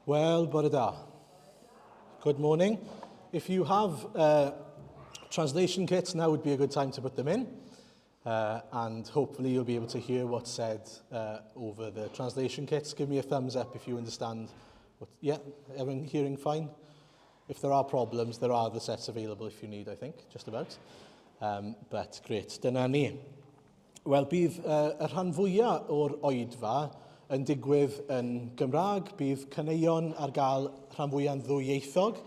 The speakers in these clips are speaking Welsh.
Wel, bore da. Good morning. If you have uh, translation kits, now would be a good time to put them in. Uh, and hopefully you'll be able to hear what's said uh, over the translation kits. Give me a thumbs up if you understand. What, yeah, everyone hearing fine? If there are problems, there are the sets available if you need, I think, just about. Um, but great, dyna ni. Wel, bydd uh, y rhan fwyaf o'r oedfa yn digwydd yn Gymraeg. Bydd caneuon ar gael rhan fwyaf yn ddwyieithog,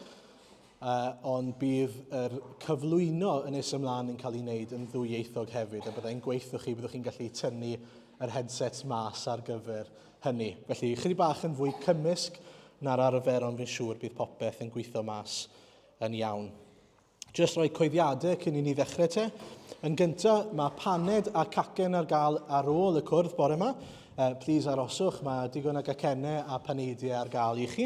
uh, ond bydd yr cyflwyno yn nes ymlaen yn cael ei wneud yn ddwyieithog hefyd, a byddai'n gweithio chi, byddwch chi'n gallu tynnu yr headsets mas ar gyfer hynny. Felly, chydig bach yn fwy cymysg na'r arfer, ond fi'n siŵr bydd popeth yn gweithio mas yn iawn. Jyst rhoi coeddiadau cyn i ni ddechrau te. Yn gyntaf, mae paned a cacen ar gael ar ôl y cwrdd bore yma. Uh, please aroswch, mae digon o gacennau a paneidiau ar gael i chi.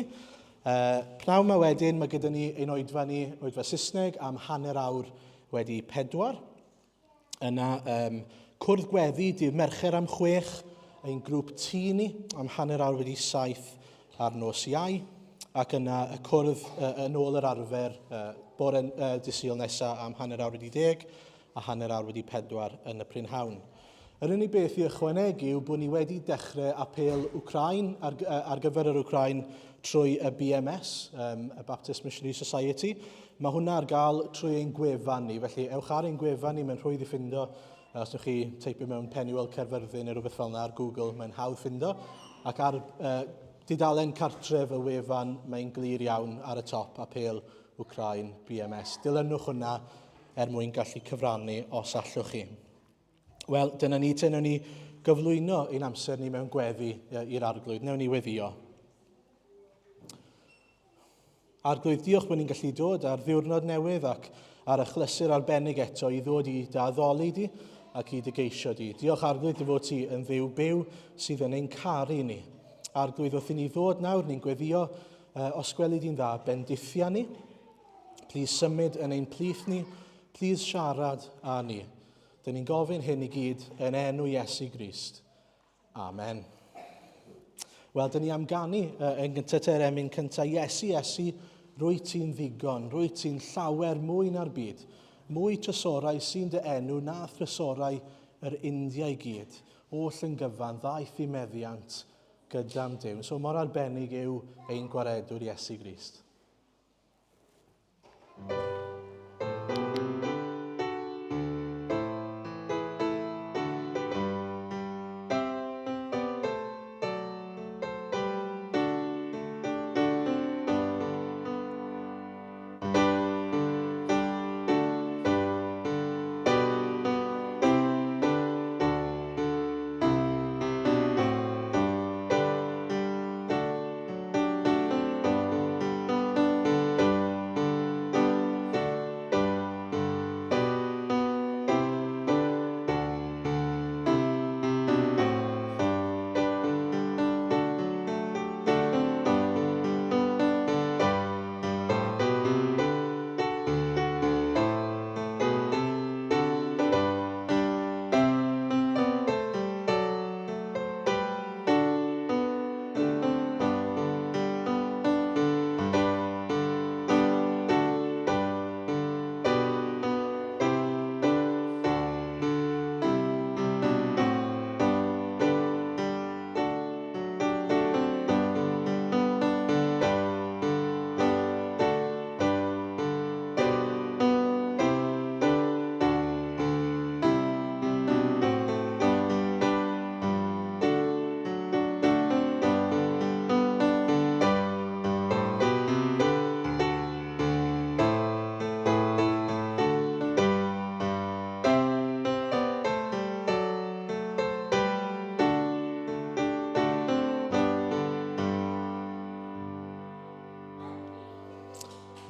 Uh, pnawn yma wedyn, mae gyda ni ein oedfa ni, oedfa Saesneg, am hanner awr wedi pedwar. Yna um, cwrdd gweddi dydd Mercher am chwech, ein grŵp tŷ ni am hanner awr wedi saith ar nos Iau, ac yna y cwrdd uh, yn ôl yr arfer uh, bore uh, dydd Sul nesaf am hanner awr wedi deg a hanner awr wedi pedwar yn y prynhawn. Yr unig beth i ychwanegu yw bod ni wedi dechrau apêl Wcráin ar, ar gyfer yr Wcráin trwy y BMS, um, y Baptist Missionary Society. Mae hwnna ar gael trwy ein gwefan ni, felly ewch ar ein gwefan ni, mae'n rhwydd i ffindo. Os ydych chi teipio mewn Penuel Caerfyrddin neu rhywbeth fel yna ar Google, mae'n hawdd ffindo. Ac ar uh, dudalen cartref y wefan, mae'n glir iawn ar y top, apêl Wcráin BMS. Dilynwch hwnna er mwyn gallu cyfrannu os allwch chi. Wel, dyna ni, te, newn ni gyflwyno ein amser ni mewn gweddi i'r arglwydd. Newn ni weddio. Arglwydd, diolch bod ni'n gallu dod ar ddiwrnod newydd ac ar achlysur arbennig eto i ddod i dy addoli di ac i dy geisio di. Diolch Arglwydd dy fod ti yn ddiw byw sydd yn ein caru ni. Arglwydd, wrth i ni ddod nawr, ni'n gweddio, uh, os gweli di'n dda, bendithia ni. Please symud yn ein plith ni. Please siarad â ni. Dyn ni'n gofyn hyn i gyd yn enw Iesu Grist. Amen. Wel, dyn ni am ganu uh, yn gyntaf te'r emyn cyntaf. Iesu, Iesu, rwy ti'n ddigon, rwy ti'n llawer mwy na'r byd. Mwy trysorau sy'n dy enw na thrysorau yr India i gyd. Oll yn gyfan, ddaeth i meddiant gyda'm Duw. So mor arbennig yw ein gwaredwr Iesu Grist.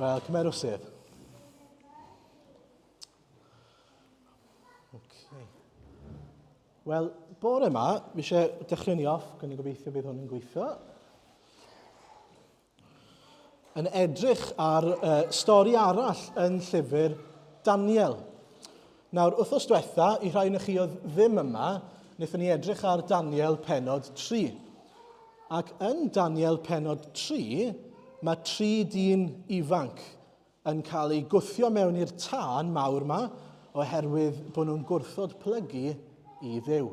Wel, cymerwch sedd. Okay. Wel, bore yma, fi eisiau dechrau ni off, gan i gobeithio bydd hwn yn gweithio. Yn edrych ar uh, stori arall yn llyfr Daniel. Nawr, wythnos diwetha, i rhai yn chi oedd ddim yma, wnaethon ni edrych ar Daniel penod 3. Ac yn Daniel penod 3, mae tri dyn ifanc yn cael eu gwthio mewn i'r tân mawr yma oherwydd bod nhw'n gwrthod plygu i Dduw.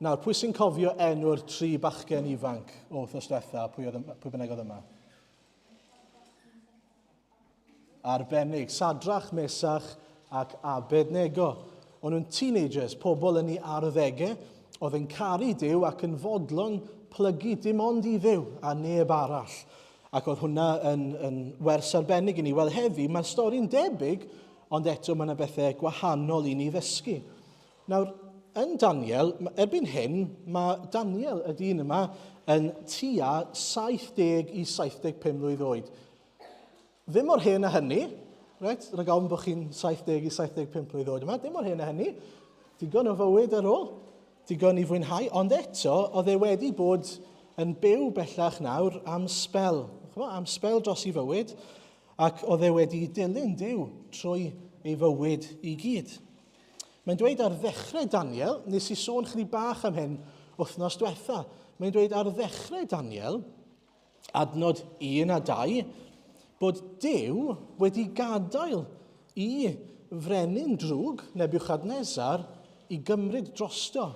Nawr, pwy sy'n cofio enw'r tri bachgen ifanc o wythnos diwetha, pwy, oedd, pwy bynnag oedd yma? Arbennig. Sadrach, Mesach ac Abednego. O'n nhw'n teenagers, pobl yn ei arddegau, oedd yn caru Duw ac yn fodlon plygu dim ond i Dduw a neb arall. Ac oedd hwnna yn, yn wers arbennig i ni. Wel heddi, mae'r stori'n debyg, ond eto mae yna bethau gwahanol i ni ddysgu. Nawr, yn Daniel, erbyn hyn, mae Daniel, y dyn yma, yn tua 70 i 75 mlwydd oed. Ddim mor hen â hynny, right? Rhaid ofn bod chi'n 70 i 75 mlwydd oed yma, dim mor hen â hynny. Digon o fywyd ar ôl, digon i fwynhau, ond eto, oedd e wedi bod yn byw bellach nawr am sbel, chmo, am sbel dros ei fywyd, ac oedd e wedi dilyn Duw trwy ei fywyd i gyd. Mae'n dweud ar ddechrau Daniel, nes i sôn chydig bach am hyn wythnos diwetha, mae'n dweud ar ddechrau Daniel, adnod 1 a 2, bod Duw wedi gadael i frenin drwg, Nebuchadnezzar, i gymryd drosto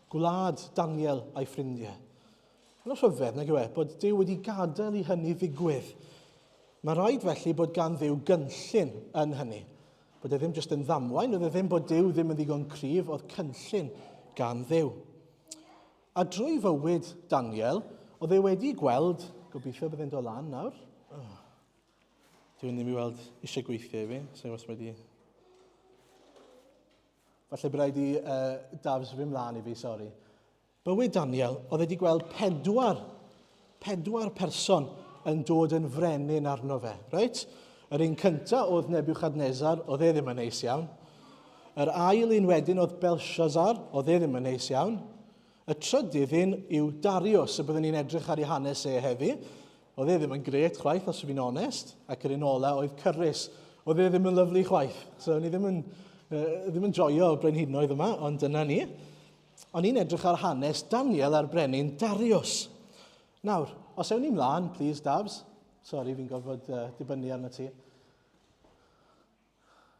gwlad Daniel a'i ffrindiau. Mae'n rhyfedd, nag yw e, bod Duw wedi gadael i hynny ddigwydd. Mae rhaid felly bod gan Dduw gynllun yn hynny. Bod e ddim jyst yn ddamwain, oedd e ddim bod Duw ddim yn ddigon cryf, oedd cynllun gan Dduw. A drwy fywyd Daniel, oedd e wedi gweld, gobeithio bydd e'n dod lan nawr. Oh. Dwi'n ddim i weld eisiau gweithio i fi, so os wedi... Falle bydd rhaid i uh, Davs fi mlaen i fi, sori. Bywyd Daniel, oedd wedi gweld pedwar, pedwar person yn dod yn frenin arno fe, reit? Yr un cyntaf oedd Nebuchadnezzar, oedd e ddim yn neis iawn. Yr ail un wedyn oedd Belshazzar, oedd e ddim yn neis iawn. Y trydydd un yw Darius, y byddwn ni'n edrych ar ei hanes e heddi. Oedd e ddim yn gret chwaith, os fi'n onest. Ac yr un ola oedd Cyrus. Oedd e ddim yn lyflu chwaith. So, ni ddim yn, uh, ddim yn joio brenhinoedd yma, ond dyna ni. O'n i'n edrych ar hanes Daniel a'r brenin Darius. Nawr, os ewn ni mlaen, please, Dabs. Sorry, fi'n gorfod uh, dibynnu arno ti.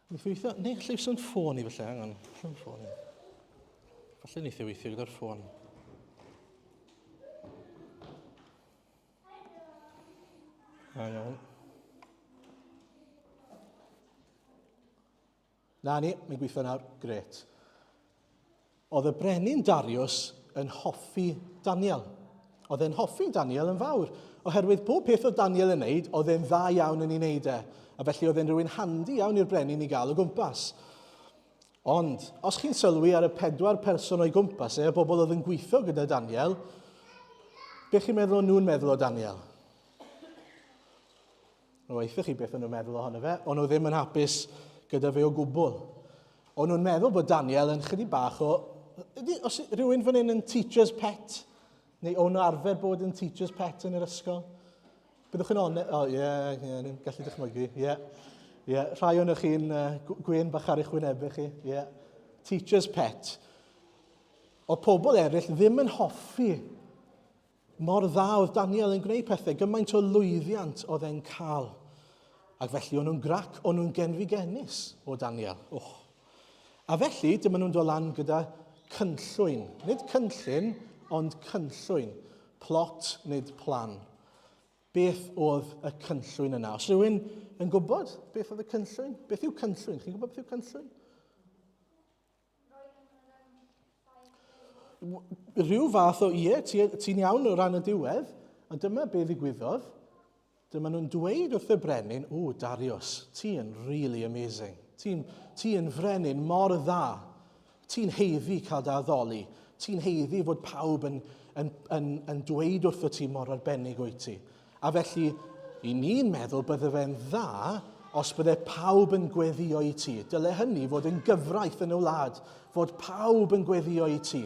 Wneith weithio? Neu allai iwsio'n ffôn i falle, hang on. Allan ffôn i. Falle wneith e weithio gyda'r ffôn. Hang on. Na ni, mae'n gweithio nawr, gret. Oedd y brenin Darius yn hoffi Daniel. Oedd e'n hoffi Daniel yn fawr, oherwydd pob peth oedd Daniel yn neud, oedd e'n dda iawn yn ei wneud e. A felly oedd e'n rhywun handi iawn i'r brenin i gael o gwmpas. Ond, os chi'n sylwi ar y pedwar person o'i gwmpas e, y bobl oedd yn gweithio gyda Daniel, beth chi'n meddwl o'n nhw'n meddwl o Daniel? Wel, weithiau chi beth o'n nhw'n meddwl ohono fe. O'n nhw ddim yn hapus gyda fe o gwbl. O'n nhw'n meddwl bod Daniel yn chydig bach o... Ydy, os rhywun fan hyn yn teacher's pet? Neu o'n nhw arfer bod yn teacher's pet yn yr ysgol? Byddwch yn one... O, oh, ie, yeah, ie, yeah, gallu dychmygu, ie. Yeah. Ie, yeah. rhai o'n chi'n uh, gwyn bach ar eich wynebau chi, ie. Yeah. Teacher's pet. O pobl eraill ddim yn hoffi Mor dda oedd Daniel yn gwneud pethau, gymaint o lwyddiant oedd e'n cael. Ac felly o'n nhw'n grac, o'n nhw'n genfigennus o Daniel. Oh. A felly, dyma nhw'n dod lan gyda cynllwyn. Nid cynllun, ond cynllwyn. Plot, nid plan. Beth oedd y cynllwyn yna? Os rhywun yn gwybod beth oedd y cynllwyn? Beth yw cynllwyn? Chi'n gwybod beth yw cynllwyn? Rhyw fath o, ie, ti'n ti iawn o ran y diwedd, ond dyma be ddigwyddodd. Dyma nhw'n dweud wrth y brenin, o, Darius, ti yn really amazing. Ti'n ti yn frenin mor dda. Ti'n heiddi cael dy addoli. Ti'n heiddi fod pawb yn, yn, yn, yn dweud wrtho ti mor arbennig wyt ti. A felly, i ni'n meddwl bydde fe'n dda os bydde pawb yn gweddio i ti. Dyle hynny fod yn gyfraith yn y wlad, fod pawb yn gweddio i ti.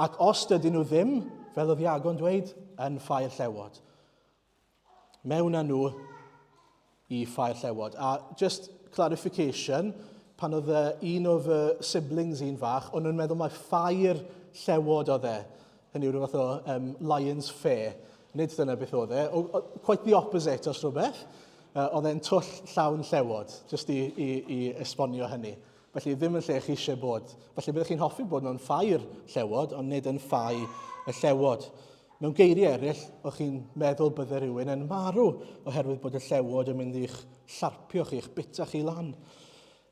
Ac os dydyn nhw ddim, fel oedd Iago'n dweud, yn ffair llewod. Mewn â nhw i ffair llewod. A just clarification, pan oedd un o fy siblings i'n fach, o'n nhw'n meddwl mai ffair llewod oedd e. Hynny yw rhyw fath o um, Lions Fair. Nid dyna beth oedd e. O, o, quite the opposite os rhywbeth. Uh, oedd e'n twll llawn llewod, jyst i, i, i esbonio hynny. Felly ddim yn lle chi eisiau bod. Felly byddech chi'n hoffi bod mewn ffair llewod, ond nid yn ffau y llewod. Mewn geiriau eraill, o'ch chi'n meddwl bydde rhywun yn marw oherwydd bod y llewod yn mynd i'ch llarpio chi, i'ch bita chi lan.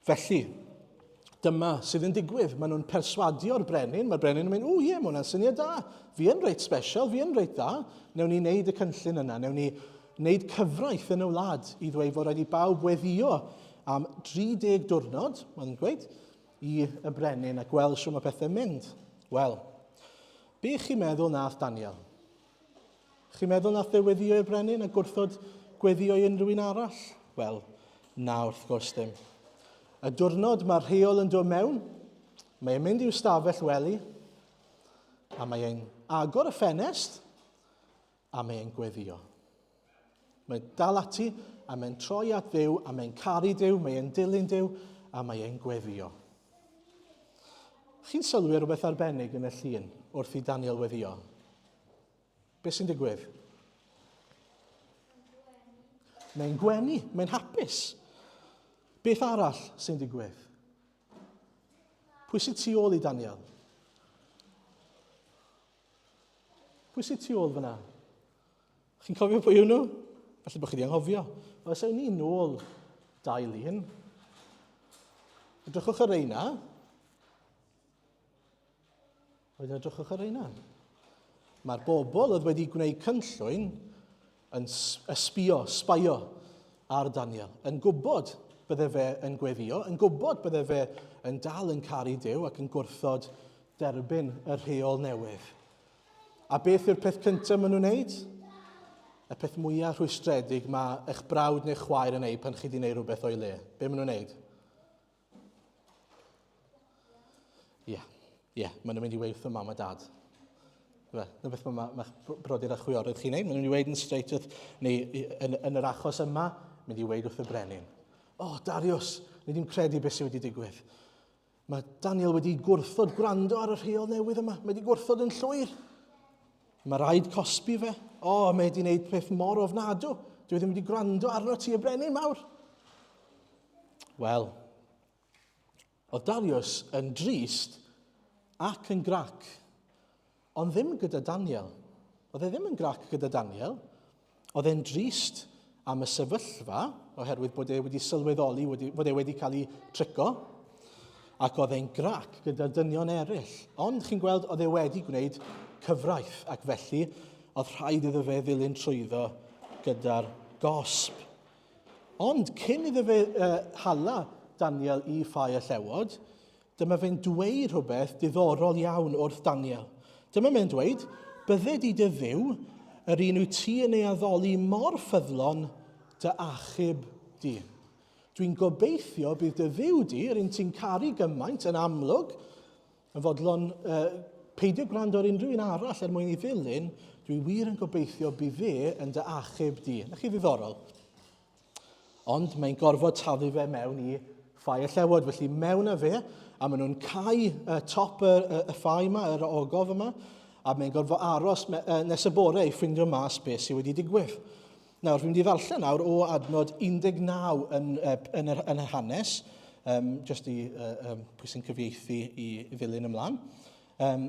Felly, dyma sydd yn digwydd. Maen nhw'n perswadio'r brenin. Mae'r brenin yn mynd, o ie, mae hwnna'n syniad da. Fi yn reit special, fi yn reit dda. Newn ni wneud y cynllun yna. Newn ni wneud cyfraith yn y wlad i ddweud fod rhaid i bawb weddio am 30 diwrnod, mae'n dweud, i y brenin a gweld shwt mae pethau'n mynd. Wel, be chi'n meddwl nath Daniel? Chi'n meddwl nath e weddio i'r brenin a gwrthod gweddio i unrhyw un arall? Wel, na wrth gwrs ddim. Y diwrnod mae'r rheol yn dod mewn, mae e'n mynd i'w stafell wely, a mae e'n agor y ffenest, a mae e'n gweddio. Mae'n dal ati, a mae'n troi at Dduw, a mae'n caru Duw, mae e'n dilyn Duw, a mae e'n gweddio. Chi'n sylwi ar rhywbeth arbennig yn y llun wrth i Daniel weddio? Be sy'n digwydd? Mae'n gwenu, mae'n hapus. Beth arall sy'n digwydd? Pwy sy'n tu ôl i Daniel? Pwy sy'n tu ôl fyna? Chi'n cofio pwy yw nhw? Falle bod chi wedi anghofio. Os ewn ni nôl dau lun, edrychwch ar reina. Wedyn edrychwch ar reina. Mae'r bobl oedd wedi gwneud cynllwyn yn ysbio, sbaio ar Daniel, yn gwybod bydde fe yn gweddio, yn gwybod bydde fe yn dal yn caru Duw ac yn gwrthod derbyn y rheol newydd. A beth yw'r peth cyntaf maen nhw'n wneud? Y peth mwyaf rhwystredig mae eich brawd neu chwaer yn ei pan chi wedi gwneud rhywbeth o'i le. Be maen nhw'n wneud? Ie, yeah. ie, yeah, maen nhw'n mynd i weud wrth mam a dad. Fe, na beth mae ma, ma brodyr a chwiorydd chi'n neud. Maen nhw'n mynd i weud yn straight wrth, neu yn, yn yr achos yma, mynd i weud wrth y brenin. O, oh, Darius, ni ddim credu beth sydd wedi digwydd. Mae Daniel wedi gwrthod gwrando ar y rheol newydd yma. Mae wedi gwrthod yn llwyr. Mae rhaid cosbi fe. O, oh, mae wedi gwneud peth mor ofnadw. Dwi ddim wedi gwrando arno ti y brenin mawr. Wel, oedd Darius yn drist ac yn grac, ond ddim gyda Daniel. Oedd e ddim yn grac gyda Daniel. Oedd e'n drist am y sefyllfa, oherwydd bod e wedi sylweddoli wedi, bod e wedi cael ei trico, ac oedd e'n grac gyda dynion eraill. Ond chi'n gweld, oedd e wedi gwneud cyfraith, ac felly oedd rhaid iddo fe ddilyn trwyddo gyda'r gosb. Ond cyn iddo fe uh, hala Daniel i ffau y llewod, dyma fe'n dweud rhywbeth diddorol iawn wrth Daniel. Dyma fe'n dweud, bydded i dy ddiw, yr un wyt ti yn ei addoli mor ffyddlon, dy achub di. Dwi'n gobeithio bydd dy ddiw di, yr un ti'n caru gymaint yn amlwg, Yn fodlon uh, peidio gwrando ar unrhyw un arall er mwyn i ddilyn, dwi wir yn gobeithio bydd fe yn dy achub di. Na chi ddiddorol. Ond mae'n gorfod taflu fe mewn i ffau y llewod, felly mewn â fe, a maen nhw'n cau uh, top y, y, y ffau yma, yr ogof yma, a mae'n gorfod aros me, uh, nes y bore i ffindio mas beth sydd wedi digwydd. Nawr, fi'n mynd i ddarllen nawr o adnod 19 yn, uh, yn, yr, yn yr hanes, um, just i uh, um, pwy sy'n cyfieithu i, i ddilyn ymlaen. Um,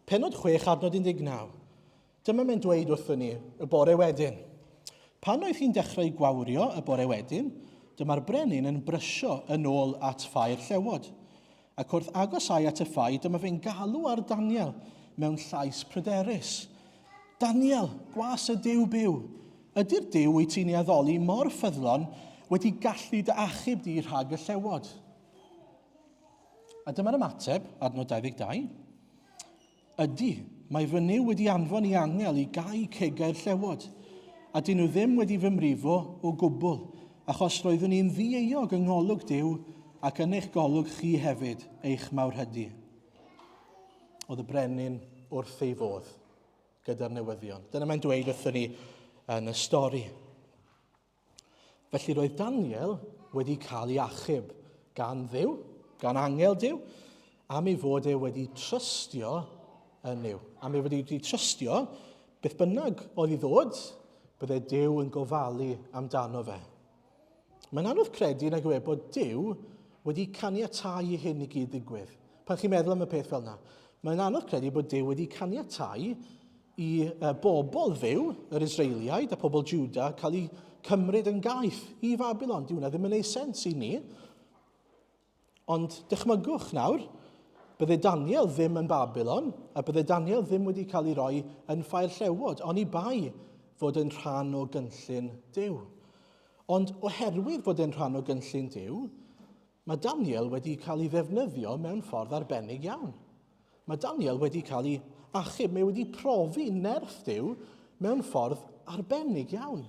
penod 6, adnod 19. Dyma mae'n dweud wrthyn ni y bore wedyn. Pan oedd hi'n dechrau gwawrio y bore wedyn, dyma'r brenin yn brysio yn ôl at ffair llewod. Ac wrth agosáu at y ffau, dyma fe'n galw ar Daniel mewn llais pryderus. Daniel, gwas y Duw byw, ydy'r Duw wyt ti'n ei addoli mor ffyddlon wedi gallu dy achub di rhag y llewod? A dyma'r ymateb, adnod 22. Ydy, mae fy Nuw wedi anfon i angel i gau cegau'r llewod, a dyn nhw ddim wedi fy mrifo o gwbl, achos roeddwn i'n ddieuog yng ngolwg Duw ac yn eich golwg chi hefyd, eich mawrhydi. Oedd y brenin wrth ei fodd gyda'r newyddion. Dyna mae'n dweud wrthyn ni yn y stori. Felly roedd Daniel wedi cael ei achub gan Dduw, gan angel Duw, am ei fod e wedi trystio yn Nuw. A mae wedi wedi trystio, beth bynnag oedd i ddod, bydde Duw yn gofalu amdano fe. Mae'n anodd credu nag yw e bod Duw wedi caniatáu i hyn i gyd ddigwydd. Pan chi'n meddwl am y peth fel yna, mae'n anodd credu bod Duw wedi caniatáu i bobl fyw, yr Israeliaid a pobl Juda, cael eu cymryd yn gaeth i Fabilon. Dyw hwnna ddim yn ei sens i ni. Ond dychmygwch nawr, bydde Daniel ddim yn Babilon, a bydde Daniel ddim wedi cael ei roi yn ffair llewod, oni bai fod yn rhan o gynllun Duw. Ond oherwydd fod e'n rhan o gynllun Duw, mae Daniel wedi cael ei ddefnyddio mewn ffordd arbennig iawn. Mae Daniel wedi cael ei achub, mae wedi profi nerth Duw mewn ffordd arbennig iawn.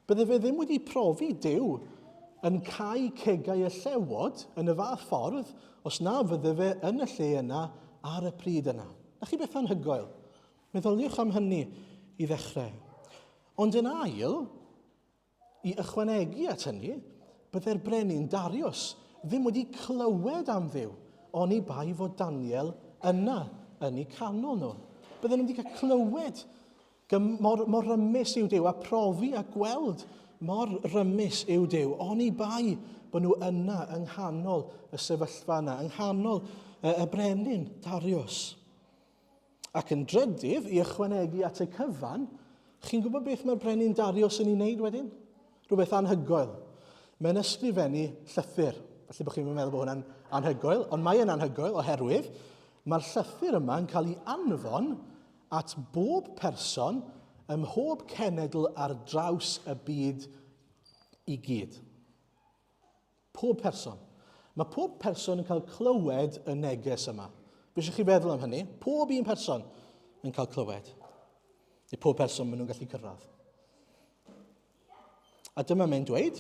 Bydde fe ddim wedi profi Duw yn cau cegau y llewod yn y fath ffordd os na fydde fe yn y lle yna ar y pryd yna. Na chi beth anhygoel? Meddyliwch am hynny i ddechrau. Ond yn ail, I ychwanegu at hynny, byddai'r brenin Darius ddim wedi clywed am Dduw oni bai fod Daniel yna yn eu canol nhw. Bydden nhw wedi cael clywed mor, mor rymus yw Duw a profi a gweld mor rymus yw Duw oni bai bod nhw yna yng nghanol y sefyllfa yna, yng nghanol y, y brenin Darius. Ac yn drydydd, i ychwanegu at y cyfan, chi'n gwybod beth mae'r brenin Darius yn ei wneud wedyn? Rhywbeth anhygoel. Mae'n ysgrifennu llythyr. Felly bod chi'n meddwl bod hwnna'n anhygoel, ond mae e'n anhygoel oherwydd mae'r llythyr yma yn cael ei anfon at bob person ym mhob cenedl ar draws y byd i gyd. Pob person. Mae pob person yn cael clywed y neges yma. Be eisiau chi feddwl am hynny? Pob un person yn cael clywed. Neu pob person maen nhw'n gallu cyrraedd. A dyma mae'n dweud,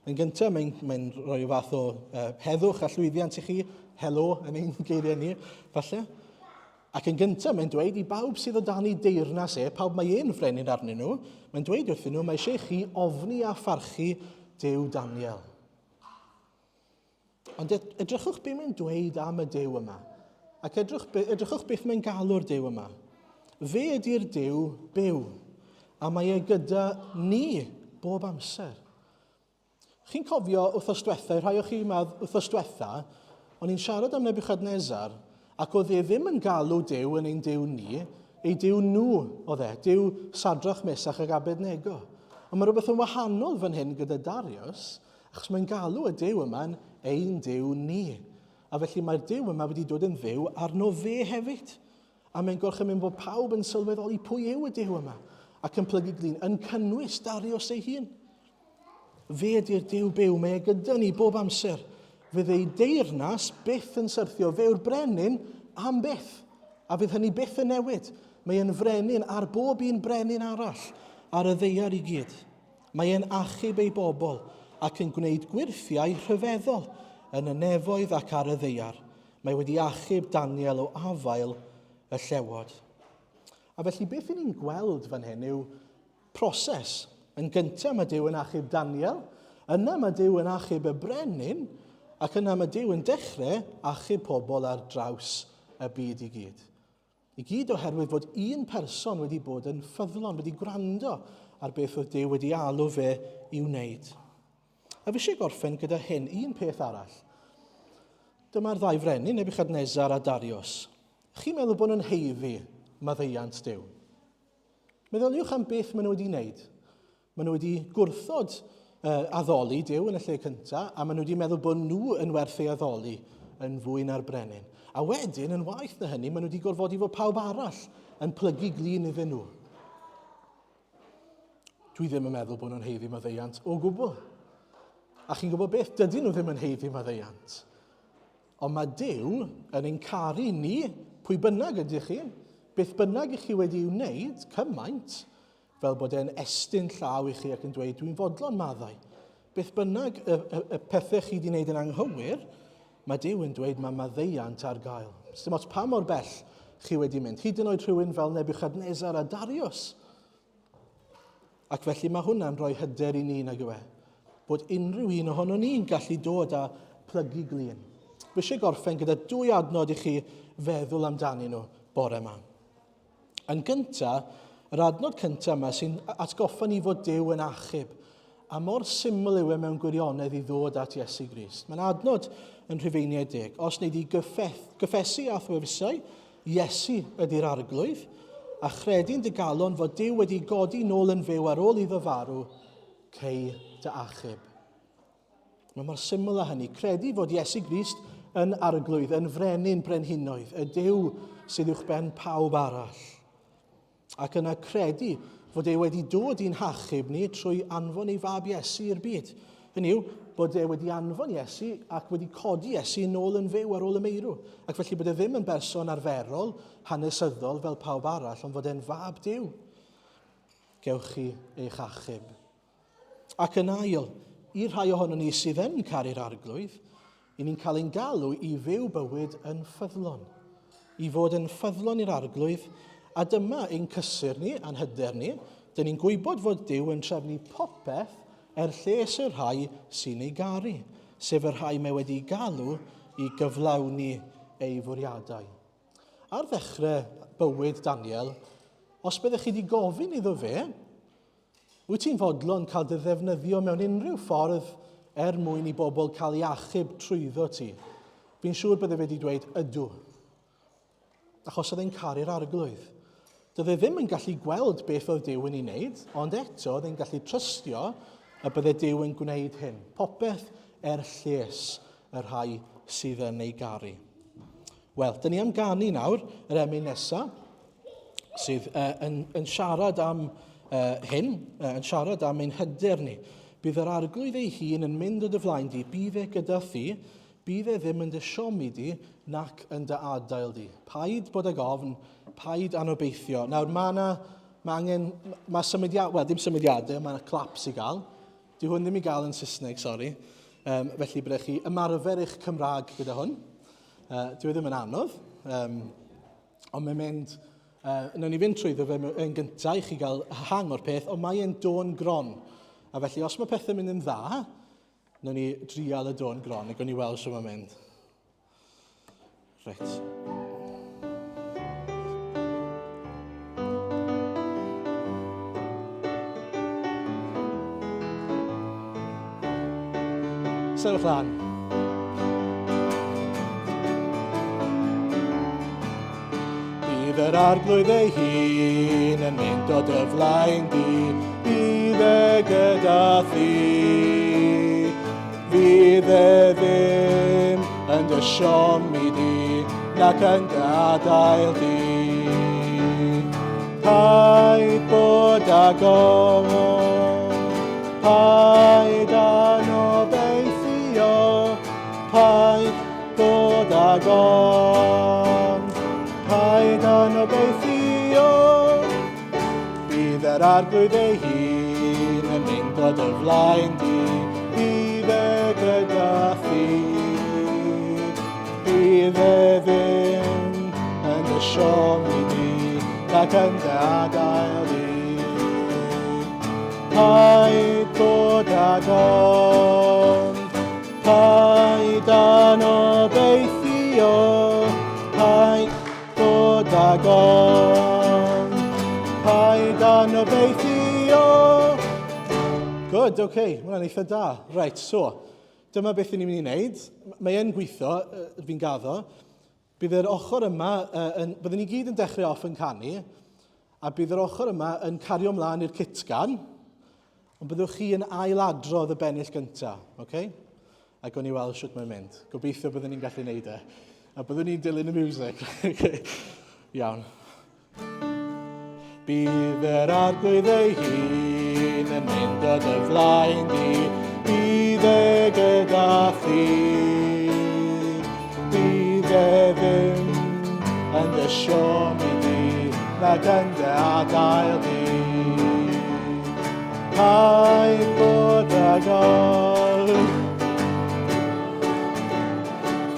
yn gyntaf mae'n mae rhoi fath o uh, heddwch a llwyddiant i chi, helo yn ein geiriau ni, falle. Ac yn gyntaf mae'n dweud i bawb sydd o dan ei deyrnas e, pawb mae e'n frenin arnyn nhw, mae'n dweud wrthyn nhw, mae eisiau i chi ofni a pharchu Duw Daniel. Ond edrychwch beth mae'n dweud am y Duw yma. Ac edrych, edrychwch beth mae'n galw'r Duw yma. Fe ydy'r Duw byw, a mae e gyda ni bob amser. Chi'n cofio wythnos diwetha, rhai o chi yma wythnos diwetha, o'n i'n siarad am Nebuchadnezzar, ac oedd e ddim yn galw Duw yn ein Duw ni, ei Duw nhw oedd e, Duw Sadrach, Mesach ac Abednego. Ond mae rhywbeth yn wahanol fan hyn gyda Darius, achos mae'n galw y Duw yma'n ein Duw ni. A felly mae'r Duw yma wedi dod yn Dduw arno fe hefyd. A mae'n gorchymyn bod pawb yn sylweddoli pwy yw y Duw yma, ac yn plygu glin, yn cynnwys Darius ei hun. Fe ydy'r Duw byw, mae e gyda ni bob amser. Fydd ei deyrnas byth yn syrthio, fe yw'r brenin am byth. A fydd hynny byth yn newid. Mae e'n frenin ar bob un brenin arall ar y ddeiar i gyd. Mae e'n achub ei bobl ac yn gwneud gwyrthiau rhyfeddol yn y nefoedd ac ar y ddeiar. Mae wedi achub Daniel o afael y llewod. A felly beth ni'n gweld fan hyn yw Proses. Yn gyntaf mae Duw yn achub Daniel, yna mae Duw yn achub y brenin, ac yna mae Duw yn dechrau achub pobl ar draws y byd i gyd. I gyd oherwydd fod un person wedi bod yn ffyddlon, wedi gwrando ar beth oedd Duw wedi alw fe i wneud. A fi eisiau gorffen gyda hyn, un peth arall. Dyma'r ddau frenin, Nebuchadnezzar a Darius. Chi'n meddwl bod nhw'n heiddi maddeuant Duw? Meddyliwch am beth maen nhw wedi wneud. Maen nhw wedi gwrthod uh, addoli Duw yn y lle cyntaf, a maen nhw wedi meddwl bod nhw yn werth ei addoli yn fwy na'r brenin. A wedyn, yn waeth na hynny, maen nhw wedi gorfodi fod pawb arall yn plygu glin iddyn nhw. Dwi ddim yn meddwl bod nhw'n heiddi maddeuant o gwbl. A chi'n gwybod beth? Dydyn nhw ddim yn heiddi maddeuant. Ond mae Duw yn ein caru ni, pwy bynnag ydych chi, beth bynnag ych chi wedi ei wneud, cymaint, fel bod e'n estyn llaw i chi ac yn dweud, dwi'n fodlon maddau. Beth bynnag y, y, y pethau chi wedi wneud yn anghywir, mae Duw yn dweud mae maddeuant ar gael. Dim ots pa mor bell chi wedi mynd. Hyd yn oed rhywun fel Nebuchadnezzar a Darius. Ac felly mae hwnna'n rhoi hyder i ni, nag yw e? Bod unrhyw un ohono ni'n gallu dod a plygu glin. Fi eisiau gorffen gyda dwy adnod i chi feddwl amdanyn nhw bore yma. Yn gyntaf, yr adnod cyntaf yma sy'n atgoffa ni fod Duw yn achub, a mor syml yw e mewn gwirionedd i ddod at Iesu Grist. Mae'n adnod yn Rhufeiniau 10. Os wnei di gyffesu a thwefusau, Iesu ydy'r arglwydd, a chredu'n dy galon fod Duw wedi godi nôl yn fyw ar ôl iddo farw, cei dy achub. Mae mor syml â hynny. Credu fod Iesu Grist yn arglwydd, yn frenin brenhinoedd, y Duw sydd uwchben pawb arall. Ac yna credu fod e wedi dod i'n hachub ni trwy anfon ei fab Iesu i'r byd. Hynny yw, bod e wedi anfon Iesu ac wedi codi Iesu nôl yn fyw ar ôl y meirw. Ac felly bod e ddim yn berson arferol, hanesyddol fel pawb arall, ond fod e'n fab Duw. Gewch chi eich achub. Ac yn ail, i'r rhai ohonon ni sydd yn caru'r Arglwydd, i ni'n cael ein galw i fyw bywyd yn ffyddlon. I fod yn ffyddlon i'r Arglwydd, a dyma ein cysur ni a'n hyder ni. Dyn ni'n gwybod fod Duw yn trefnu popeth er lles y rhai sy'n ei garu, sef y rhai mae wedi galw i gyflawni ei fwriadau. Ar ddechrau bywyd Daniel, os byddech chi wedi gofyn iddo fe, Wyt ti'n fodlon cael dy ddefnyddio mewn unrhyw ffordd er mwyn i bobl cael ei achub trwyddo ti? Fi'n siŵr bydde fe wedi dweud ydw. Achos oedd e'n caru'r arglwydd. Doedd e ddim yn gallu gweld beth oedd Duw yn ei wneud, ond eto oedd e'n gallu trystio y bydde Duw yn gwneud hyn. Popeth er lles y rhai sydd yn ei garu. Wel, dyn ni am ganu nawr yr emyn nesaf. sydd uh, yn, yn siarad am uh, hyn, uh, yn siarad am ein hyder ni. Bydd yr arglwydd ei hun yn mynd o dy flaen di, bydd e gyda thi, bydd e ddim yn dy siomi di, nac yn dy adael di. Paid bod ag ofn, paid anobeithio. Nawr, mae yna, mae angen, mae symudiadau, wel, dim symudiadau, mae yna claps i gael. Di hwn ddim i gael yn Saesneg, sori. Um, felly, byddech chi ymarfer eich Cymraeg gyda hwn. Dyw e ddim yn anodd. Um, Ond mae'n mynd, wnawn ni fynd trwyddo fe yn gyntaf i chi gael hang o'r peth, ond mae e'n dôn gron. A felly, os mae pethau'n mynd yn dda, wnawn ni drial y dôn gron a gawn ni weld sut mae'n mynd. Reit. Sefyll lan. Bydd yr arglwydd ei hun yn mynd o dy flaen di, bydd e gyda thi. Fydd e ddim yn dy siomi di, nac yn dy adael di. Paid bod ag ofn, paid anobeithio, paid bod ag ofn, paid anobeithio. Bydd yr arglwydd ei hun yn mynd o dy flaen di, bydd e gyda thi. Bydd e ddim yn dy siomi di, nac yn dy adael di. Paid bod ag ofn, paid anobeithio, paid bod ag ofn, paid anobeithio. Good, oce, okay. Mae hwnna'n eitha da. Right, so, dyma beth ni'n mynd i wneud. Mae e'n gweithio, fi'n gaddo. Bydd yr ochr yma, yn, byddwn ni gyd yn dechrau off yn canu, a bydd yr ochr yma yn cario mlaen i'r cytgan, ond byddwch chi yn ailadrodd y bennill gyntaf, okay? A gawn ni weld sut mae'n mynd. Gobeithio byddwn ni'n gallu neud e. A byddwn ni'n dilyn y music. Iawn. Bydd yr arglwydd ei hun yn mynd o dy flaen di, bydd e gyda thi. Bydd e ddim yn dy siomi di, nag yn dy adael di. Paid bod ag ofn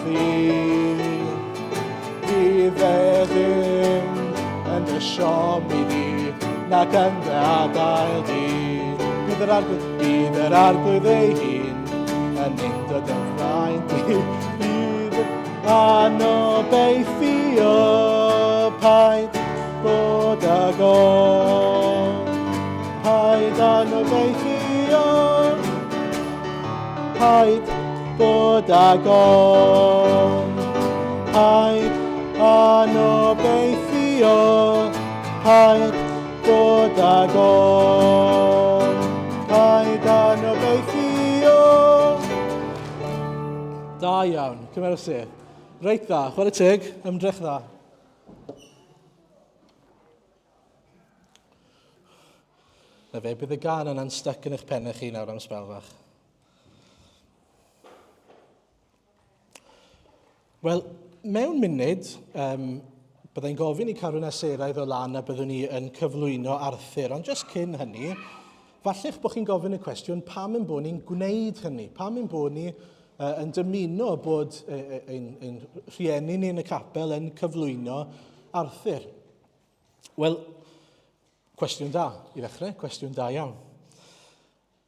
thi. Fydd e ddim yn dy siomi di, nac yn dy adael di. Bydd yr arglwydd, bydd yr arglwydd ei hun yn mynd o dy flaen di. Bydd anobeithio paid bod ag ofn, paid anobeithio, paid bod ag ofn, paid anobeithio, paid bod ag ofn, paid anobeithio. Da iawn, cymer y sedd. Reit dda, chwarae teg, ymdrech dda. Na fe, bydd y gan yna'n stuck yn eich pennau chi nawr am sbel fach. Wel, mewn munud, um, byddai'n gofyn i Carwyn a Sarah i ddod lan a byddwn ni yn cyflwyno Arthur. Ond jyst cyn hynny, falle'ch bod chi'n gofyn y cwestiwn pam yn bod ni'n gwneud hynny? Pam yn bod ni uh, yn dymuno bod ein, ein rhieni ni yn y capel yn cyflwyno Arthur? Wel, cwestiwn da i ddechrau, cwestiwn da iawn.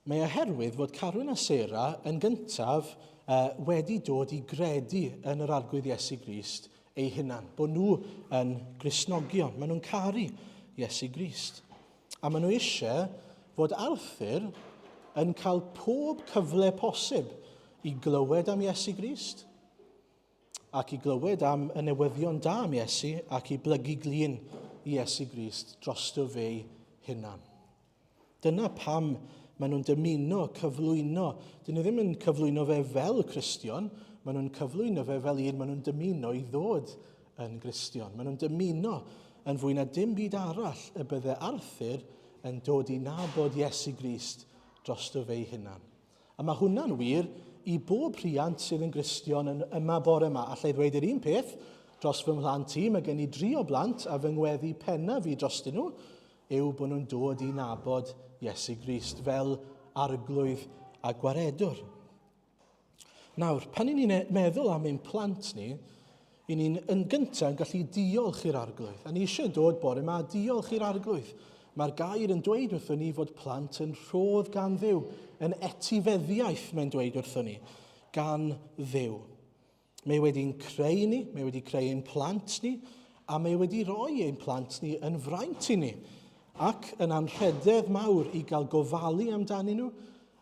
Mae oherwydd fod Carwyn a Sarah yn gyntaf uh, wedi dod i gredu yn yr Arglwydd Iesu Grist ei hunan, bod nhw yn Gristnogion, maen nhw'n caru Iesu Grist. A maen nhw eisiau fod Arthur yn cael pob cyfle posib i glywed am Iesu Grist, ac i glywed am y newyddion da am Iesu ac i blygu glin i Iesu Grist drosto fe'i hunan. Dyna pam maen nhw'n dymuno cyflwyno. Dyn nhw ddim yn cyflwyno fe fel Cristion, maen nhw'n cyflwyno fe fel un maen nhw'n dymuno i ddod yn Gristion. Maen nhw'n dymuno yn fwy na dim byd arall y bydde Arthur yn dod i nabod Iesu Grist drosto fe'i hunan. A mae hwnna'n wir i bob rhiant sydd yn Gristion yn yma bore yma. Alla i ddweud yr un peth dros fy mhlant i. Mae gen i dri o blant a fy ngweddi pennaf i drostyn nhw yw bod nhw'n dod i nabod Iesu Grist fel arglwydd a gwaredwr. Nawr, pan i ni'n e- meddwl am ein plant ni, i ni'n yn gyntaf yn gallu diolch i'r arglwydd. A ni eisiau dod bore yma a diolch i'r arglwydd. Mae'r gair yn dweud wrthon ni fod plant yn rhodd gan Dduw, yn etifeddiaeth mae'n dweud wrthon ni, gan Dduw. Mae wedi'n creu ni, mae wedi creu ein plant ni, a mae wedi rhoi ein plant ni yn fraint i ni, ac yn anrhydedd mawr i gael gofalu amdanyn nhw,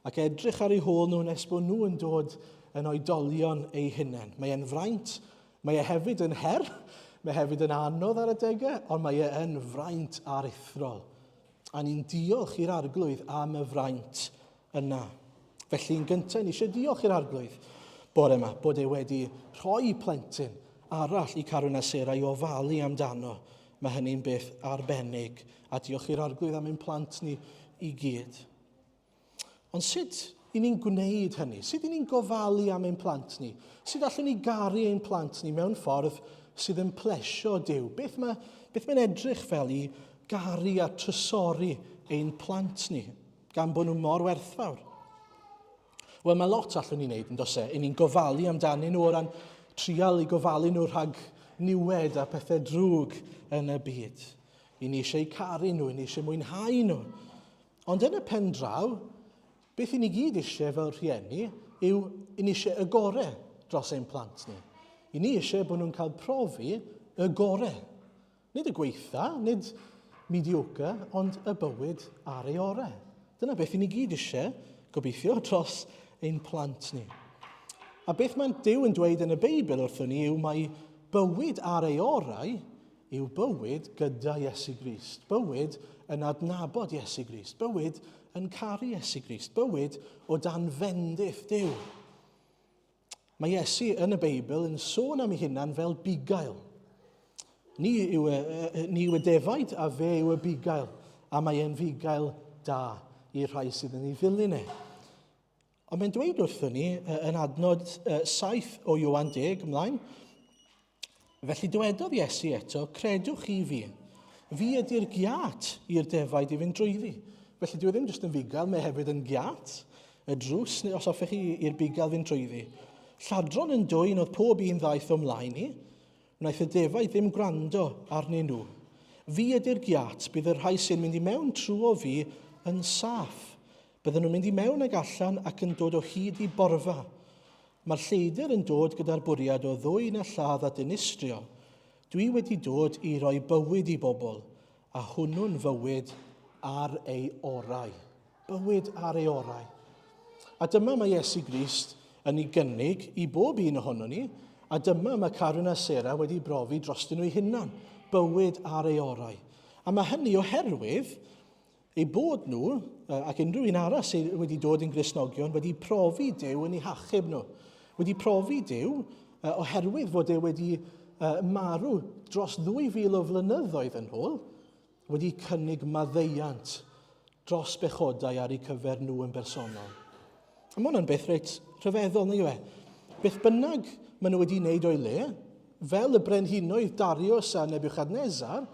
ac edrych ar eu hôl nhw nes bod nhw yn dod yn oedolion eu hunain. Mae e'n fraint, mae e hefyd yn her, mae hefyd yn anodd ar adegau, ond mae e yn fraint aruthrol. A ni'n diolch i'r arglwydd am y fraint yna. Felly, yn gyntaf, ni eisiau diolch i'r arglwydd bore yma, bod e wedi rhoi plentyn arall i Carwyn a Sarah i ofalu amdano. Mae hynny'n beth arbennig. A diolch i'r arglwydd am ein plant ni i gyd. Ond sut i ni'n gwneud hynny? Sut i ni'n gofalu am ein plant ni? Sut allwn ni garu ein plant ni mewn ffordd sydd yn plesio Duw? Beth, mae, beth mae'n edrych fel i garu a trysori ein plant ni, gan bod nhw mor werthfawr? Wel, mae lot allwn ni wneud, yn does e? I ni'n gofalu amdanyn nhw o ran trial i gofalu nhw rhag niwed a pethau drwg yn y byd. I ni eisiau caru nhw, i ni eisiau mwynhau nhw. Ond yn y pen draw, beth i ni gyd eisiau fel rhieni yw i ni eisiau y gore dros ein plant ni. I ni eisiau bod nhw'n cael profi y gore. Nid y gweitha, nid mediocre, ond y bywyd ar ei orau. Dyna beth i ni gyd eisiau, gobeithio, dros ein plant ni. A beth mae'n Duw yn dweud yn y Beibl wrthon ni yw mae bywyd ar ei orau yw bywyd gyda Iesu Grist, bywyd yn adnabod Iesu Grist, bywyd yn caru Iesu Grist, bywyd o dan fendith Duw. Mae Iesu yn y Beibl yn sôn am ei hunan fel bugail. Ni yw y, ni yw y defaid a fe yw y bugail, a mae e'n fugail da i'r rhai sydd yn ei ddilyn e. Ond mae'n dweud wrthon ni yn adnod 7 o Ioan 10 ymlaen, Felly dywedodd Iesu eto, credwch chi fi. Fi ydy'r giat i'r defaid i fynd drwyddi. Felly dwi e ddim jyst yn fugail, mae hefyd yn giat, y drws, neu os hoffech chi i'r bugail fynd drwyddi. Lladron yn dwyn oedd pob un ddaeth o mlaen i. Wnaeth y defaid ddim gwrando arnyn nhw. Fi ydy'r giat, bydd y rhai sy'n mynd i mewn trwo fi yn saff. Bydden nhw'n mynd i mewn ag allan ac yn dod o hyd i borfa. Mae'r lleidr yn dod gyda'r bwriad o ddwyn a lladd a dinistrio. Dwi wedi dod i roi bywyd i bobl, A hwnnw'n fywyd ar ei orau. Bywyd ar ei orau. A dyma mae Iesu Grist yn ei gynnig i bob un ohono ni, a dyma mae Carwyn a Sarah wedi brofi drostyn nhw'u hunan, bywyd ar ei orau. A mae hynny oherwydd eu bod nhw, ac unrhyw un arall sydd wedi dod yn Gristnogion, wedi profi Duw yn eu hachub nhw. Wedi profi Duw oherwydd fod e wedi marw dros 2,000 o flynyddoedd yn ôl, wedi cynnig maddeuant dros bechodau ar eu cyfer nhw yn bersonol. A mae hwnna'n beth reit rhyfeddol, nag yw e? Beth bynnag maen nhw wedi wneud o'i le, fel y brenhinoedd Darius a Nebuchadnezzar,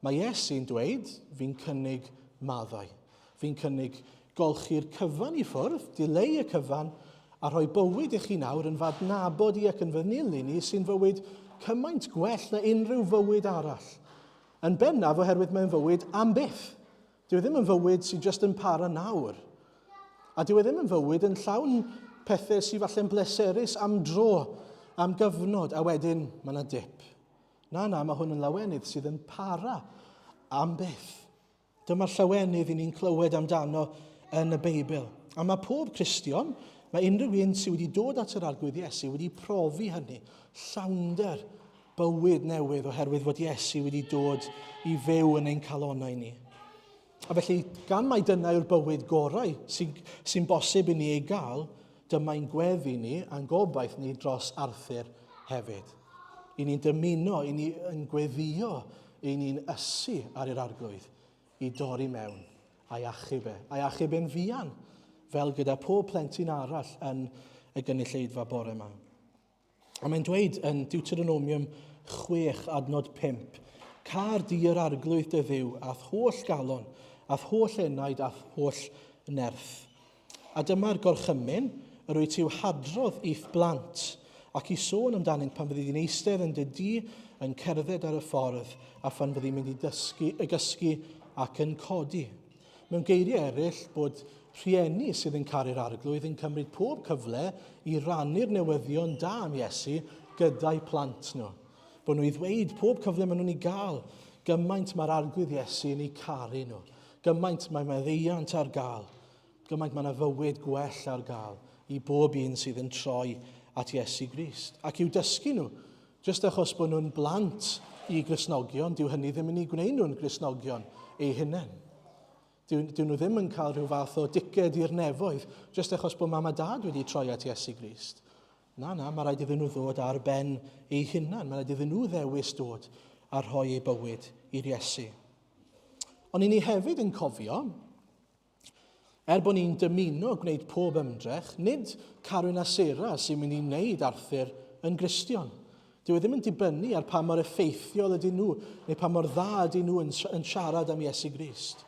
Mae Iesu'n dweud, Fi'n cynnig maddau. Fi'n cynnig golchi'r cyfan i ffwrdd, dileu y cyfan, a rhoi bywyd i chi nawr yn f'adnabod i ac yn fy nilyn i, sy'n fywyd cymaint gwell na unrhyw fywyd arall. Yn bennaf oherwydd mae'n fywyd am byth. Dyw e ddim yn fywyd sy'n just yn para nawr. A dyw e ddim yn fywyd yn llawn pethau sy'n falle'n bleserus am dro, am gyfnod, a wedyn mae yna dip. Na, na, mae hwn yn lawenydd sydd yn para am byth. Dyma'r llawenydd i ni'n clywed amdano yn y Beibl. A mae pob Cristion, mae unrhyw un sydd wedi dod at yr Arglwydd Iesu wedi profi hynny, llawnder bywyd newydd oherwydd fod Iesu wedi dod i fyw yn ein calonnau ni. A felly, gan mai dyna yw'r bywyd gorau sy'n sy bosib i ni ei gael, dyma'n gweddi ni a'n gobaith ni dros Arthur hefyd. I ni'n dymuno, i ni yn gweddio, i ni'n ysu ar yr arglwydd i dorri mewn a'i achub e. A'i achub e'n fuan, fel gyda pob plentyn arall yn y gynulleidfa bore yma. A mae'n dweud yn Deuteronomium 6 adnod 5, Car di yr arglwydd dy ddiw a'th holl galon, a'th holl enaid, a'th holl nerth. A dyma'r gorchymyn yr wyt i'w hadrodd i'th blant, ac i sôn amdanynt pan fyddi di'n eistedd yn dy dŷ, yn cerdded ar y ffordd, a phan fyddi'n mynd i dysgu, y gysgu ac yn codi. Mewn geiriau eraill, bod rhieni sydd yn caru'r Arglwydd yn cymryd pob cyfle i rannu'r newyddion da am Iesu gyda'u plant nhw. Bod nhw i ddweud pob cyfle maen nhw'n ei gael, gymaint mae'r Arglwydd Iesu yn eu caru nhw, gymaint mae maddeuant ar gael, gymaint mae yna fywyd gwell ar gael i bob un sydd yn troi at Iesu Grist. Ac i'w dysgu nhw, jyst achos bod nhw'n blant i Gristnogion, dyw hynny ddim yn eu gwneud nhw'n Gristnogion eu hunain. Dyw, dyw nhw ddim yn cael rhyw fath o diced i'r nefoedd, jyst achos bod mam a dad wedi troi at Iesu Grist. Na, na, mae rhaid iddyn nhw ddod ar ben eu hunain. Mae rhaid iddyn nhw ddewis dod a rhoi eu bywyd i'r Iesu. Ond i ni hefyd yn cofio, Er bod ni'n dymuno gwneud pob ymdrech, nid Carwyn a Sarah sy'n mynd i wneud Arthur yn Gristion. Dyw e ddim yn dibynnu ar pa mor effeithiol ydyn nhw neu pa mor dda ydyn nhw yn, yn siarad am Iesu Grist.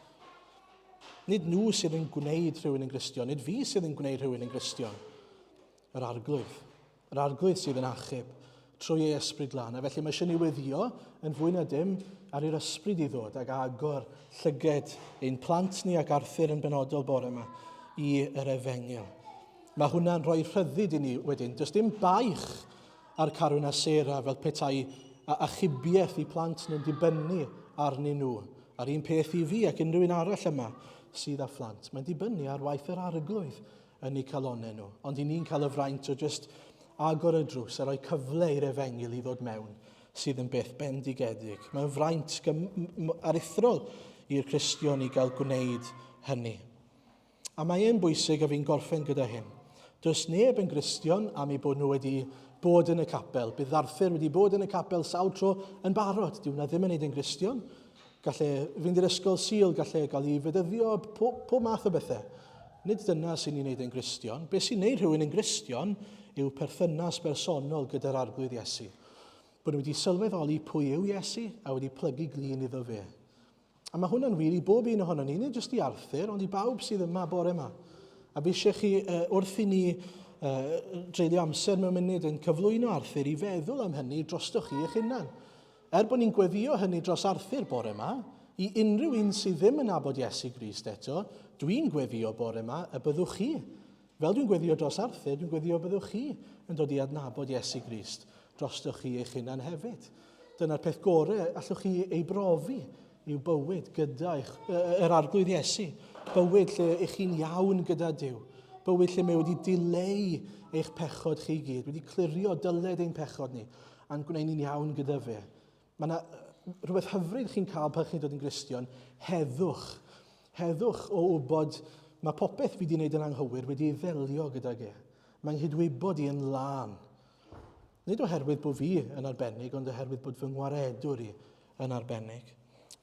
Nid nhw sydd yn gwneud rhywun yn Gristion, nid fi sydd yn gwneud rhywun yn Gristion. Yr Arglwydd. Yr Arglwydd sydd yn achub trwy ei ysbryd lân. A felly mae eisiau ni weddio yn fwy na dim ar i'r ysbryd i ddod ac agor llyged ein plant ni ac Arthur yn benodol bore yma i yr efengyl. Mae hwnna'n rhoi rhyddid i ni wedyn. Does dim baich ar Carwyn a Sarah fel petai achubiaeth i plant nhw'n dibynnu arnyn nhw. A'r un peth i fi ac unrhyw un arall yma sydd â phlant. Mae'n dibynnu ar waith yr arglwydd yn eu calonnau nhw. Ond i ni'n cael y fraint o jyst agor y drws a rhoi cyfle i'r efengyl i ddod mewn, sydd yn beth bendigedig. Mae'n fraint aruthrol i'r Cristion i gael gwneud hynny. A mae e'n bwysig, a fi'n gorffen gyda hyn. Does neb yn Gristion am eu bod nhw wedi bod yn y capel. Bydd Arthur wedi bod yn y capel sawl tro yn barod. Dyw hwnna ddim yn neud yn Gristion. Gall e fynd i'r ysgol Sul, gall e gael ei fedyddio, pob, pob math o bethau. Nid dyna sy'n ei wneud yn Gristion. Be sy'n wneud rhywun yn Gristion yw perthynas bersonol gyda'r Arglwydd Iesu. Bod nhw wedi sylweddoli pwy yw Iesu a wedi plygu glin iddo fe. A mae hwnna'n wir i bob un ohono ni, nid jyst i Arthur, ond i bawb sydd yma bore yma. A fi eisiau chi, uh, wrth i ni uh, dreulio amser mewn munud yn cyflwyno Arthur i feddwl am hynny drostoch chi eich hunan. Er bod ni'n gweddïo hynny dros Arthur bore 'ma, i unrhyw un sydd ddim yn nabod Iesu Grist eto, dwi'n gweddïo bore 'ma y byddwch chi, fel dwi'n gweddïo dros Arthur, dwi'n gweddïo byddwch chi yn dod i adnabod Iesu Grist drostoch chi eich hunan hefyd. Dyna'r peth gore allwch chi ei brofi, yw bywyd gyda eich, yr Arglwydd Iesu. Bywyd lle ych chi'n iawn gyda Duw. Bywyd lle mae wedi dileu eich pechod chi gyd, wedi clirio dyled ein pechod ni, a'n gwneud ni'n iawn gyda fe. Mae yna rhywbeth hyfryd chi'n cael pan chi'n dod yn Gristion, heddwch. Heddwch o wybod mae popeth fi wedi wneud yn anghywir wedi ei ddelio gydag e. Mae'n nghydwybod i yn lân. Nid oherwydd bod fi yn arbennig, ond oherwydd bod fy ngwaredwr i yn arbennig.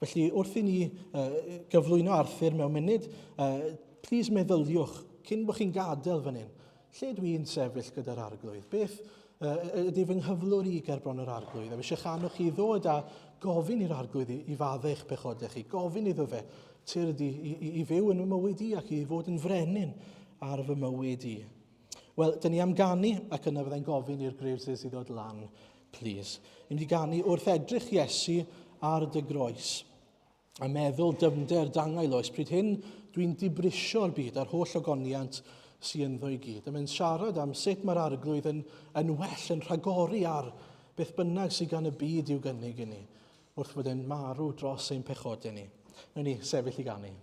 Felly, wrth i ni uh, gyflwyno Arthur mewn munud, uh, please meddyliwch, cyn bod chi'n gadael fan hyn, lle dwi'n sefyll gyda'r arglwydd? Beth uh, ydy fy nghyflwr i ger bron yr arglwydd? A fi eisiau annog chi ddod a gofyn i'r arglwydd i, i faddau eich pechodau chi, gofyn iddo fe, tyrd i, i, i fyw yn fy mywyd i ac i fod yn frenin ar fy mywyd i. Wel, dyn ni am ganu, ac yna fyddai'n gofyn i'r Graveses i ddod lan, please. Ni'n mynd i ganu wrth edrych Iesu ar dy groes a meddwl dyfnder dangail oes. Pryd hyn, dwi'n dibrisio'r byd a'r holl ogoniant sy'n ynddo i gyd. A mae'n siarad am sut mae'r arglwydd yn, yn well, yn rhagori ar beth bynnag sydd gan y byd i'w gynnig i ni, wrth fod e'n marw dros ein pechodau ni. Nawn ni sefyll i ganu.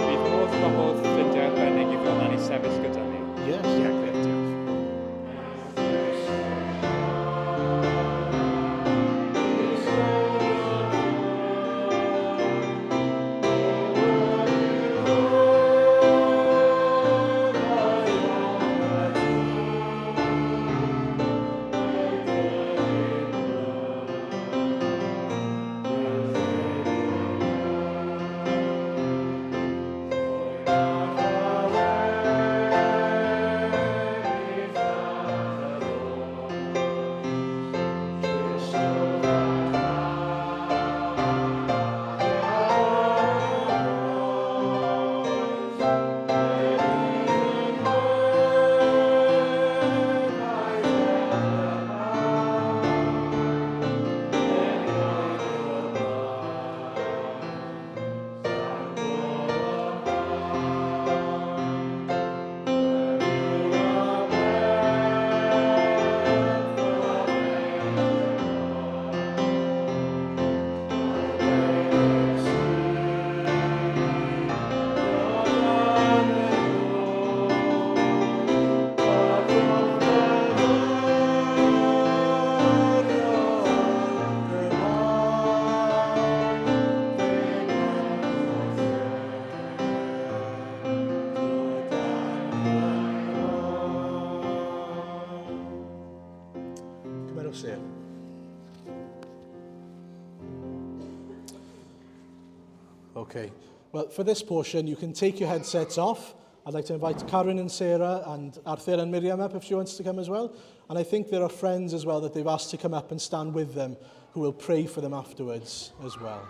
Bydd modd gwahodd ffrindiau arbennig i ddod lan i sefyll gyda ni? Yes. Ie, grêt, diolch. Cymerwch sef. Okay. Well, for this portion, you can take your headsets off. I'd like to invite Karen and Sarah and Arthur and Miriam up if she wants to come as well. And I think there are friends as well that they've asked to come up and stand with them who will pray for them afterwards as well.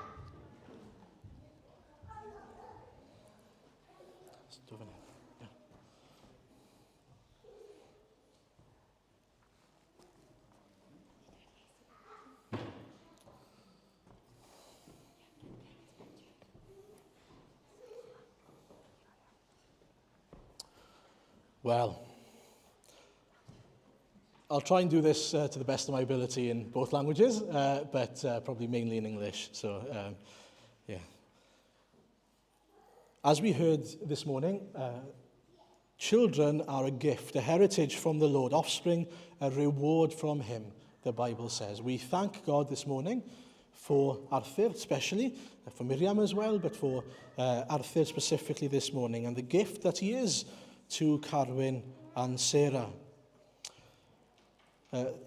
Well, I'll try and do this to the best of my ability in both languages, but probably mainly in English. So, yeah. As we heard this morning, children are a gift, a heritage from the Lord, offspring, a reward from him, the Bible says. We thank God this morning for Arthur especially, for Miriam as well, but for Arthur specifically this morning, and the gift that he is to Carwyn and Sarah.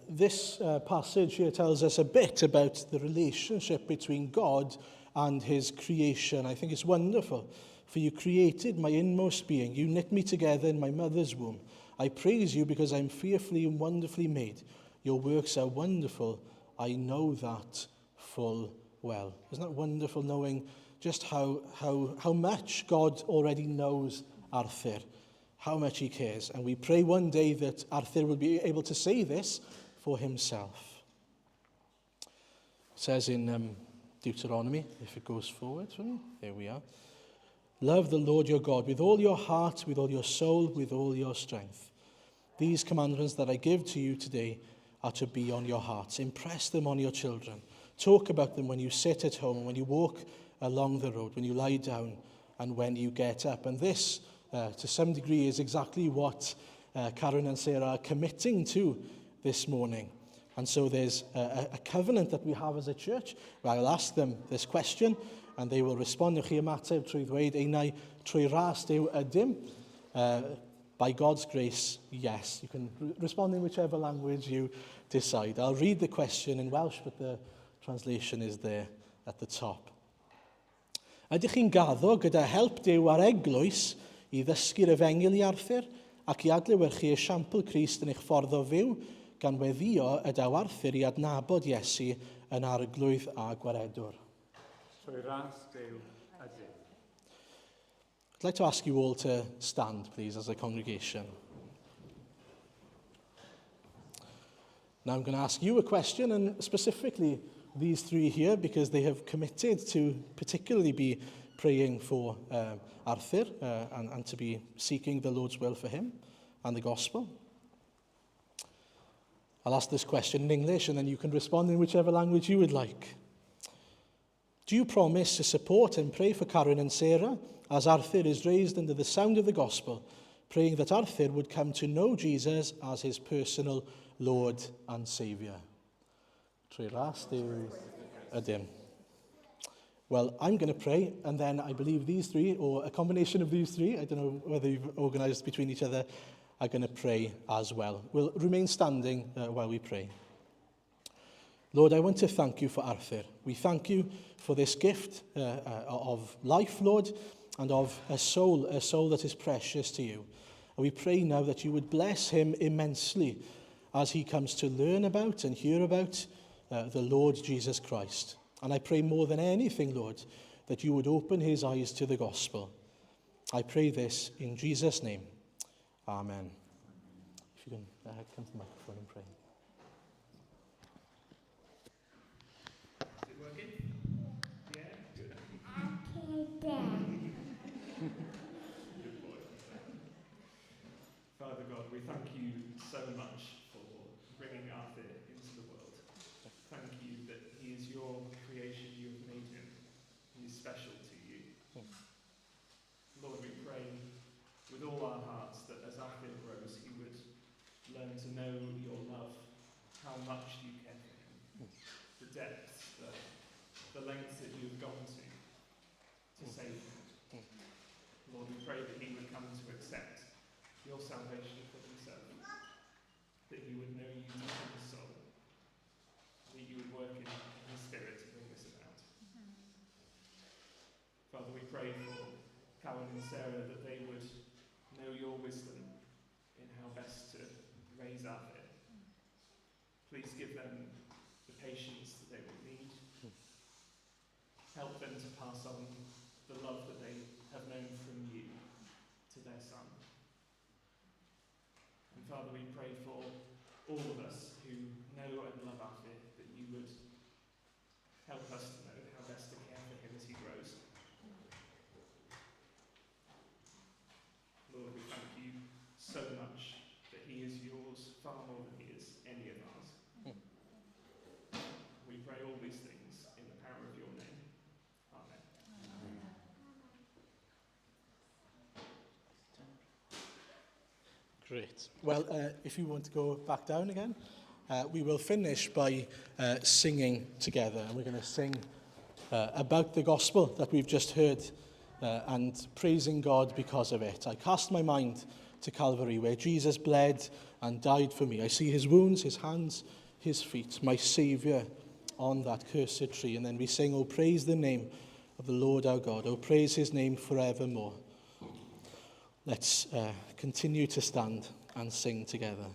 This passage here tells us a bit about the relationship between God and his creation. I think it's wonderful. "For you created my inmost being. You knit me together in my mother's womb. I praise you because I am fearfully and wonderfully made. Your works are wonderful. I know that full well." Isn't that wonderful, knowing just how much God already knows Arthur, how much he cares? And we pray one day that Arthur will be able to say this for himself. It says in Deuteronomy, if it goes forward for me, there we are: "Love the Lord your God with all your heart, with all your soul, with all your strength. These commandments that I give to you today are to be on your hearts. Impress them on your children. Talk about them when you sit at home, when you walk along the road, when you lie down, and when you get up." And this, to some degree, is exactly what Karen and Sarah are committing to this morning. And so there's a covenant that we have as a church where I'll ask them this question and they will respond. Newch chi ymateb trwy ddweud einau trwy ras Duw ydym. By God's grace, yes. You can respond in whichever language you decide. I'll read the question in Welsh, but the translation is there at the top. Ydych chi'n gaddo gyda help Duw a'r eglwys i ddysgu'r efengyl i Arthur ac i adlewyrchu esiampl Crist yn eich ffordd o fyw gan weddio y daw Arthur i adnabod Iesu yn arglwydd a gwaredwr? Trwy ras Duw ydym. I'd like to ask you all to stand, please, as a congregation. Now I'm going to ask you a question, and specifically these three here, because they have committed to particularly be praying for Arthur and to be seeking the Lord's will for him and the gospel. I'll ask this question in English, and then you can respond in whichever language you would like. Do you promise to support and pray for Karen and Sarah as Arthur is raised under the sound of the gospel, praying that Arthur would come to know Jesus as his personal Lord and Saviour? Trwy ras Duw ydym. Well, I'm going to pray, and then I believe these three, or a combination of these three, I don't know whether you've organised between each other, are going to pray as well. We'll remain standing while we pray. Lord, I want to thank you for Arthur. We thank you for this gift of life, Lord, and of a soul that is precious to you. And we pray now that you would bless him immensely as he comes to learn about and hear about the Lord Jesus Christ. And I pray more than anything, Lord, that you would open his eyes to the gospel. I pray this in Jesus' name. Amen. If you can come to the microphone and pray. Is it working? Yeah? Good. Good boy. Father God, we thank you so much for bringing Arthur into the world. Thank you that he is your creation, you have made him. He is special to you. Lord, we pray with all our hearts that as Arthur grows, he would learn to know your love, how much you care for him, the depths, the lengths that you have gone to save him. Lord, we pray that he would come to accept your salvation for himself, that he would know you deep in his soul, that you would work in his spirit to bring this about. Father, we pray for Carwyn and Sarah that they would know your wisdom in how best to raise Arthur. Please give them the patience that they will need. Help them to pass on the love that they have known from you to their son. And Father, we pray for all of us who know and love Arthur, that you would help us to know how best to care for him as he grows. Lord, we thank you so Great. Well, if you want to go back down again, we will finish by singing together. And we're going to sing about the gospel that we've just heard and praising God because of it. I cast my mind to Calvary, where Jesus bled and died for me. I see his wounds, his hands, his feet, my Saviour on that cursed tree. And then we sing, Oh, praise the name of the Lord our God. Oh, praise his name forevermore. Let's continue to stand and sing together.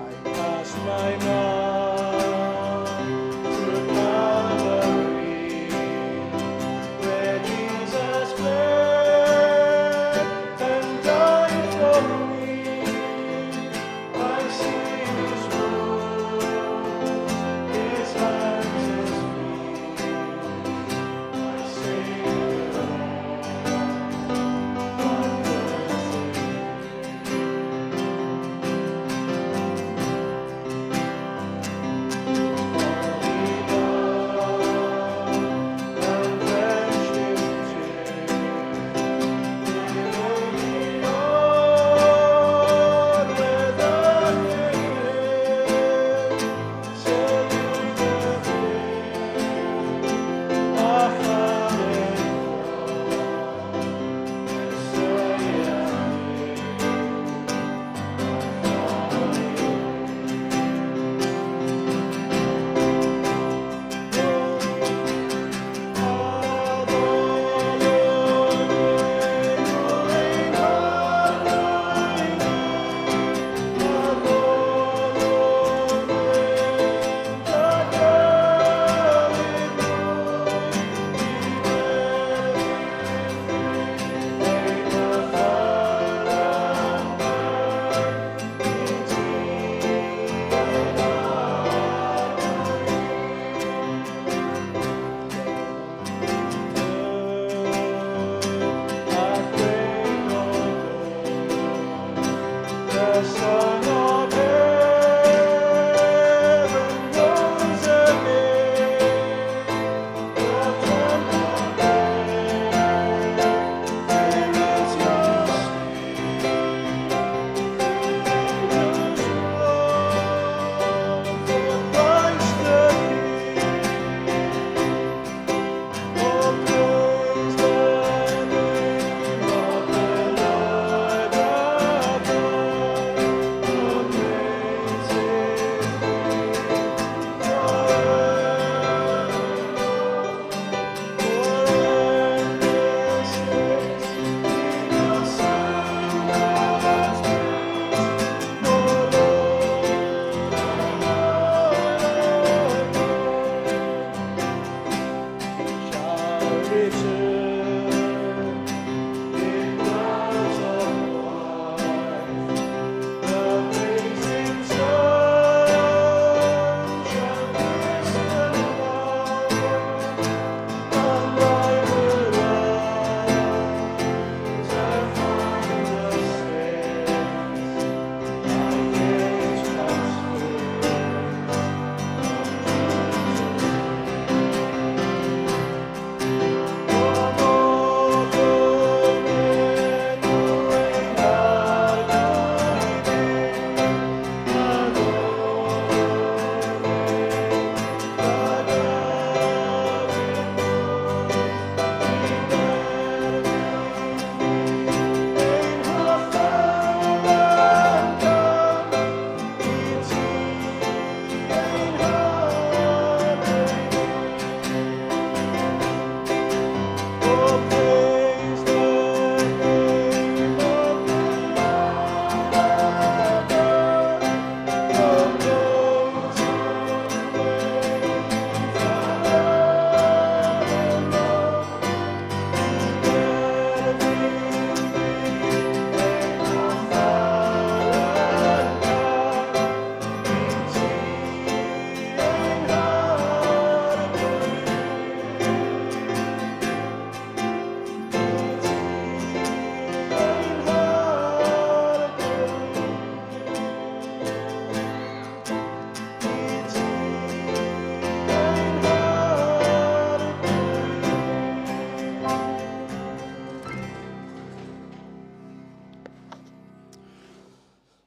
I cast my mind to Calvary.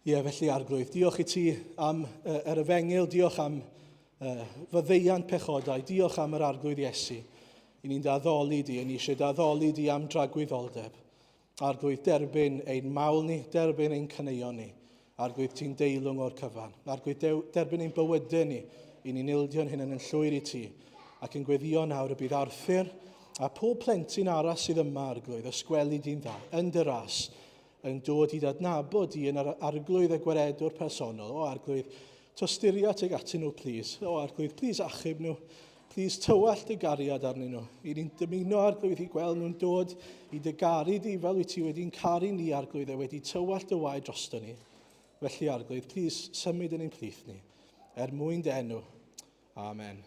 Ie, felly Arglwydd, diolch i ti am yr efengyl, diolch am faddeuant pechodau, diolch am yr Arglwydd Iesu. I ni'n daddoli di, i ni eisiau daddoli di am dragwyddoldeb. Arglwydd, derbyn ein mawl ni, derbyn ein caneuon ni. Arglwydd, ti'n deilwng o'r cyfan. Arglwydd, derbyn ein bywydau ni, i ni'n ildio'n hunain yn llwyr i ti. Ac yn gweddio nawr y bydd Arthur a pob plentyn arall sydd yma, Arglwydd, ysgweli di'n dda, yn dy ras, yn dod i d'adnabod di yn yr Arglwydd a Gwaredwr personol. O Arglwydd, tosturia tuag atyn nhw, plîs. O Arglwydd, plîs achub nhw. Plîs tywallt dy gariad arnyn nhw. I ni'n dymuno, Arglwydd, i gweld nhw'n dod i dy garu di fel wyt ti wedi'n caru ni, Arglwydd, a wedi tywallt dy waed drosto ni. Felly, Arglwydd, plîs symud yn ein plith ni, er mwyn dy enw. Amen.